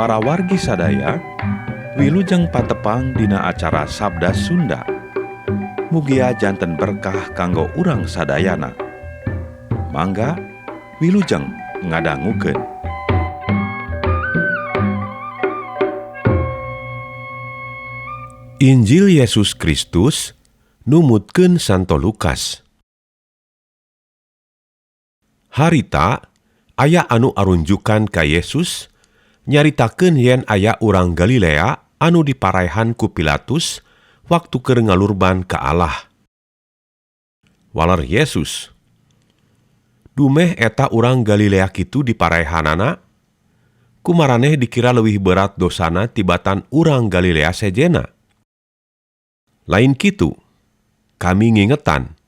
Para wargi sadaya, wilujeng patepang dina acara Sabda Sunda. Mugia janten berkah kanggo urang sadayana. Mangga wilujeng ngadangukeun. Injil Yesus Kristus numutkeun Santo Lukas. Harita aya anu arunjukan ka Yesus nyaritakeun yen aya urang Galilea anu diparaehan ku Pilatus waktu keur ngalurban ka Allah. Waler Yesus, dumeh eta urang Galilea kitu diparaehanana, kumaraneh dikira leuwih berat dosana tibatan urang Galilea sejena. Lain kitu, kami ngingetan.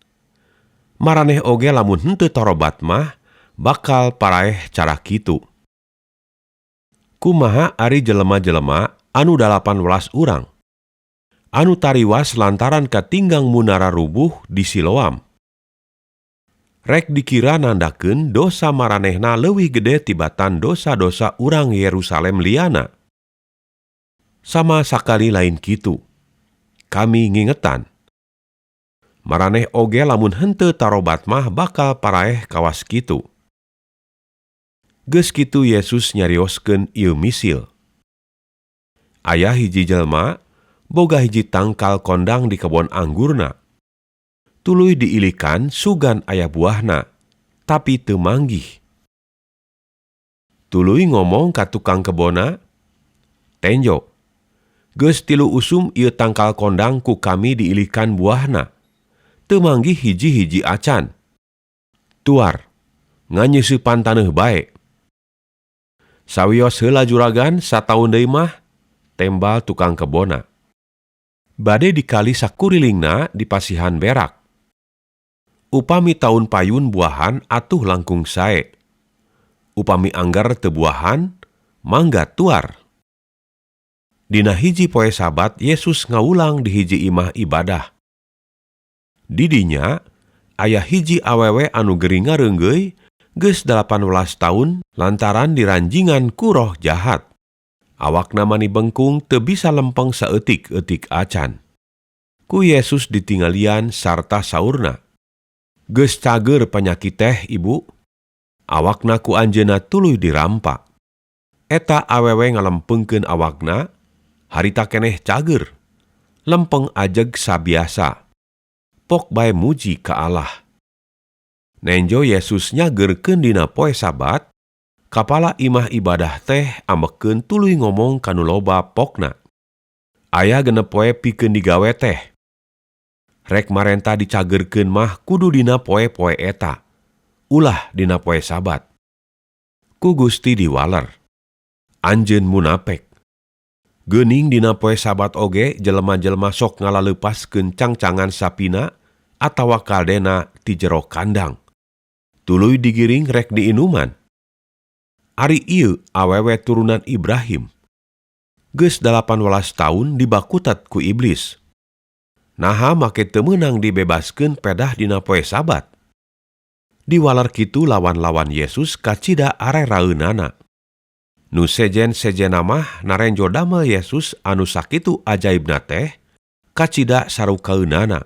Maraneh oge lamun henteu tarobat mah bakal paraeh cara kitu. Kumaha ari jelema-jelema anu 18 urang, anu tariwas lantaran katinggang munara rubuh di Siloam. Rek dikira nandakeun dosa maranehna leuwih gede tibatan dosa-dosa urang Yerusalem liana. Sama sakali lain kitu. Kami ngingetan. Maraneh oge lamun henteu tarobat mah bakal paraeh kawas kitu. Geus kitu Yesus nyarioskeun ieu misil. Aya hiji jelema boga hiji tangkal kondang di kebon anggurna. Tuluy diilikan sugan aya buahna, tapi teu manggih. Tuluy ngomong ka tukang kebonna, "Tenjo, geus 3 usum ieu tangkal kondang ku kami diilikan buahna, teu manggih hiji-hiji acan. Tuar, nganyeuseupan taneuh bae." Sawios heula juragan sataun deui mah tembal tukang kebonna. Bade dikali sakurilingna di pasihan berak. Upami taun payun buahan atuh langkung sae. Upami angger teu buahan, mangga tuar. Dina hiji poe Sabat Yesus ngawulang di hiji imah ibadah. Didinya aya hiji awewe anu gering ngareunggeuy geus 18 taun lantaran diranjingan ku roh jahat. Awakna mani bengkung teu bisa lempeng saeutik-eutik acan. Ku Yesus ditinggalian sarta saurna, "Geus cager panyakit teh, Ibu." Awakna ku anjeunna tuluy dirampa. Eta awewe ngalempengkeun awakna, harita keneh cager. Lempeng ajeg sabiasa. Pok bae muji ka Allah. Nenjo Yesus nyagerkeun dina poe Sabat, kapala imah ibadah teh ambekeun tuluy ngomong ka nu loba pokna. Aya 6 poe pikeun digawe teh. Rek marenta dicagerkeun mah kudu dina poe-poe eta, ulah dina poe Sabat. Ku Gusti diwaler, "Anjeun munapek. Geuning dina poe Sabat oge jelema-jelema sok ngalaleupaskeun cangcangan sapina atawa kaldena ti jero kandang. Tuluy digiring rek diinuman. Ari ieu awewe turunan Ibrahim. Geus 18 taun dibakutat ku iblis. Naha make teu meunang dibebaskeun pedah dina poe Sabat?" Diwalar kitu lawan-lawan Yesus kacida areraeunana. Nu sejen-sejena mah narenjo damel Yesus anu sakitu ajaibna teh kacida sarukaeunana.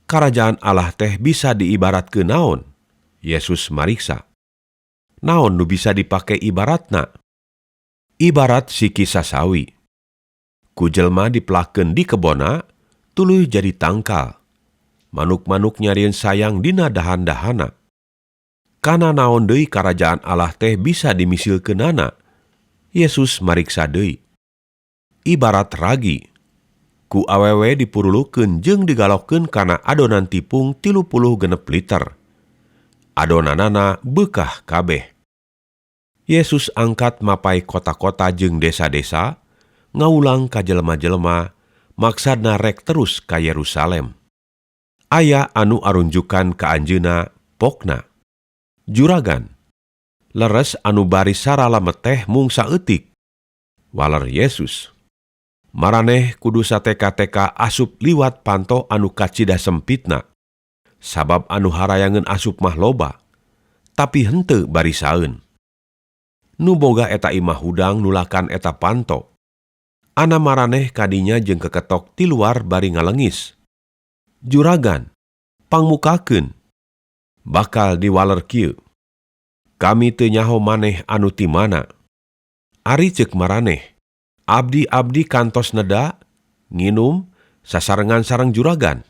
Karajaan Allah teh bisa diibaratkeun naon? Yesus mariksa. Naon nu bisa dipake ibaratna? Ibarat siki sasawi. Ku jelma dipelakeun di kebona, tuluy jadi tangkal. Manuk-manuk nyarieun sayang dina dahan-dahana. Kana naon deui karajaan Allah teh bisa dimisilkeunana? Yesus mariksa deui. Ibarat ragi. Ku awewe dipurulukeun jeung digalokeun kana adonan tipung 36 liter. Adonanana beukah kabeh. Yesus angkat mapai kota-kota jeung desa-desa, ngawulang ka jelema-jelema, maksadna rek terus ka Yerusalem. Aya anu arunjukan ka anjeunna pokna. "Juragan, leres anu bari saralamet teh mung saeutik." Waler Yesus, "Maraneh kudu sateka-teka asup liwat panto anu kacida sempitna, sabab anu harayangeun asup mah loba, tapi henteu barisaeun. Nu boga eta imah hudang nulakan eta panto. Ana maraneh ka dinya jeung keketok ti luar bari ngalengis. Juragan, pangmukakeun. Bakal diwaler kieu. Kami teu nyaho maneh anu ti mana. Ari ceuk maraneh, abdi-abdi kantos neda, nginum, sasarengan sareng juragan.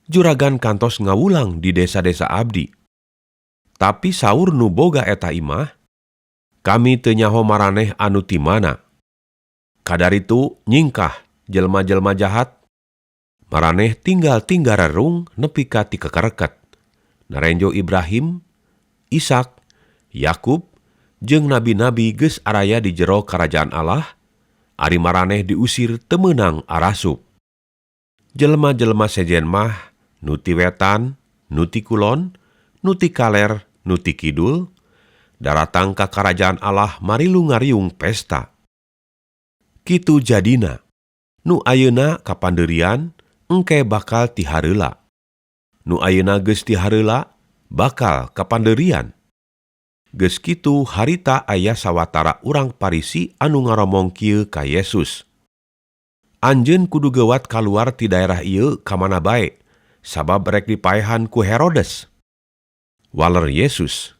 Juragan kantos ngawulang di desa-desa abdi. Tapi saur nu boga eta imah, kami teu nyaho maraneh anu ti mana. Kadaritu nyingkah jelma-jelma jahat, maraneh tinggal tinggararung nepi ka ti kekereket. Narenjo Ibrahim, Ishak, Yakub, jeung nabi-nabi geus araya di jero karajaan Allah, ari maraneh diusir teu meunang arasup. Jelema-jelema sejen mah nu ti wetan, nu ti kulon, nu ti kaler, nu ti kidul, daratang ka karajaan Allah marilu ngariung pesta. Kitu jadina, nu ayeuna kapandeurian engke bakal tihareula. Nu ayeuna geus tihareula bakal kapandeurian. Geus kitu harita aya sawatara urang Parisi anu ngaromong kieu ka Yesus. Anjeun kudu geuwat kaluar ti daerah ieu ka mana bae, sabab rek dipaehan ku Herodes. Waler Yesus,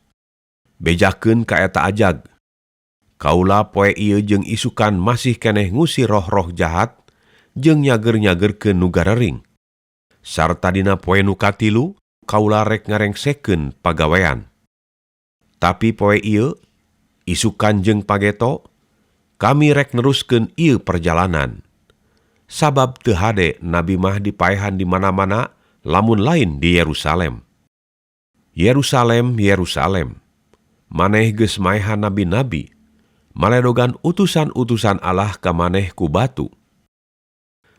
bejakeun ka eta ajag. Kaula poe ieu jeung isukan masih keneh ngusir roh-roh jahat jeung nyager-nyagerkeun nu garering. Sarta dina poe nu katilu, kaula rek ngarengsekeun pagawean. Tapi poe ieu, isukan jeung pageto, kami rek neruskeun ieu perjalanan. Sabab teu hade nabi mah dipaehan di mana-mana, lamun lain di Yerusalem. Yerusalem, Yerusalem, maneh geus maehan nabi-nabi, maledogan utusan-utusan Allah ka maneh ku batu.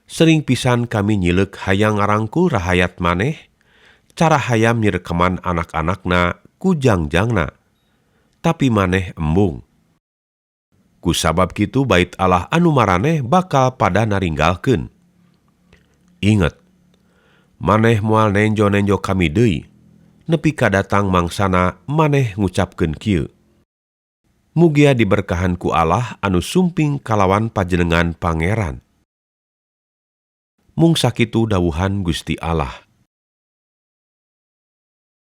Sering pisan kami nyileuk hayang ngarangkul rahayat maneh, cara hayam nyirekeman anak-anakna ku jangjangna, tapi maneh embung. Ku sabab kitu bait Allah anu maraneh bakal pada naringgalkeun. Inget, maneh moal nenjo-nenjo kami deui, nepi ka datang mangsana maneh ngucapkeun kieu. Mugia diberkahan ku Allah anu sumping kalawan pajenengan Pangeran. Mung sakitu dawuhan Gusti Allah.